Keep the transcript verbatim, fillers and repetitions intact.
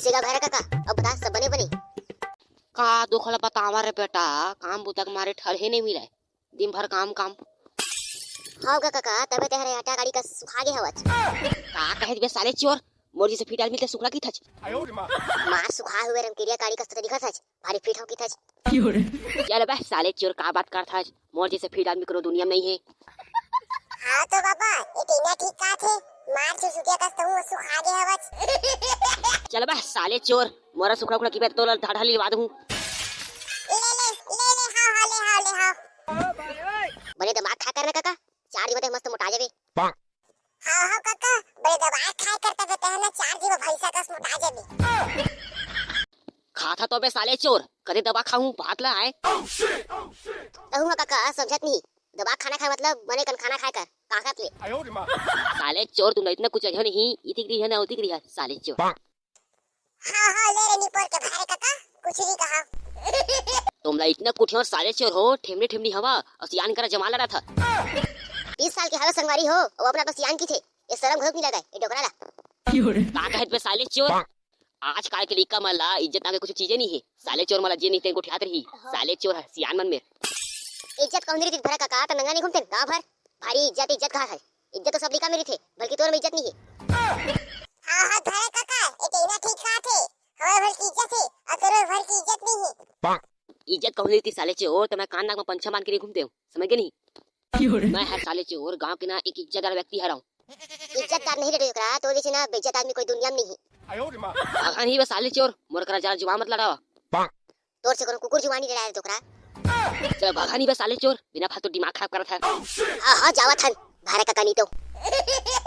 सेगा भैरा काका, अब बता, सब बने बने? का दुख ल बतावा रे बेटा, काम बुता के मारे ठरहे नहीं मिले, दिन भर काम काम। हव गा काका, तबे तेहर आटा गाड़ी कस सुखा गे हवच। का कहे बे साले चोर, मोर जैसे फिट आदमी ते सुखला की थच। मार सुखा हुए रमकेरिया गाड़ी कस तो दिखत हच, भारी फिट हो की थच। चल बे साले चोर, का बात करत हच, मोर जैसे फिट आदमी कोनो दुनिया में नहीं है। हाँ तो बाबा, ये टीना ठीक कहा थे, मार सुसुकिया कस तो हूँ सुखा गे हवच। चल बे साले चोर, मोरा सुखला उखला की बे तोला ढाढ़ा लिवा दूँ। ले ले ले ले, हाँ हाँ, ले हाँ ले हाँ। बने दिमाग खा कर ना काका, चार दिन में मस्त मोटा जाबे। हाँ हाँ काका, बने दवा खाए करता बे, तहना चार दिन में भैंसा कस मोटा जाबे। खाता तो बे साले चोर, कदे दवा खाऊं, भात ला आए। कहूँ काका, समझत नहीं, दवा खाना खाए मतलब बने कन खाना खाए कर, ताकत ले। साले चोर, तुमला इतना कुछ अइहा नहीं, इतिक रिहा ना उतिक रिहा, साले चोर। हाँ हाँ, ले रे निपोर के भारे काका, कुछ नहीं कहा। तुमला इतना कुठिया साले चोर हो, ठेमनी ठेमनी हवा, अउ सियान करा जमा लड़ा था। बीस साल के हवे संगवारी हो, वो अपना तो सियान की थे, ये शर्म घलोक नहीं लगा, ये डोकरा ला। का कहत बे साले चोर? आजकल के लइका मन ला इज्जत नाम के कुछ चीजे नहीं है। साले चोर मन ला जे नहीं तेन गोठियात रही। साले चोर है सियान मन में। इज्जत कहूं नहीं रही भैरा काका, त नंगा नहीं घूमते गाँव भर। भारी इज्जत, इज्जत कहा है? इज्जत तो सब लइका में रहिथे, बल्कि तोर में इज्जत नहीं है। हाँ हाँ भैरा काका, ये टीना ठीक कहा थे। हमारे भर की इज्जत है और तोरे भर की इज्जत नहीं है। इज्जत कहूं नहीं रही साले चोर, त मैं कान नाक में पंछा बांध के नहीं घूमते हूँ, समझ गए नहीं? मैं हर साले चोर गांव के ना एक इज्जतदार व्यक्ति हरव। इज्जतदार नहीं रे डोकरा, तोर जैसे ना बेइज्जत आदमी कोई दुनिया में नहीं है। भगा नहीं बे साले चोर, मोर करा ज्यादा जुबान मत लड़ावा। तोर से कोनो कुकुर जुबान नहीं लड़ाए रे डोकरा। चल भगा नहीं बे साले चोर, बिना फालतू दिमाग खराब करत है। हाँ हाँ, जावत हन, भैरा काका नहीं तो।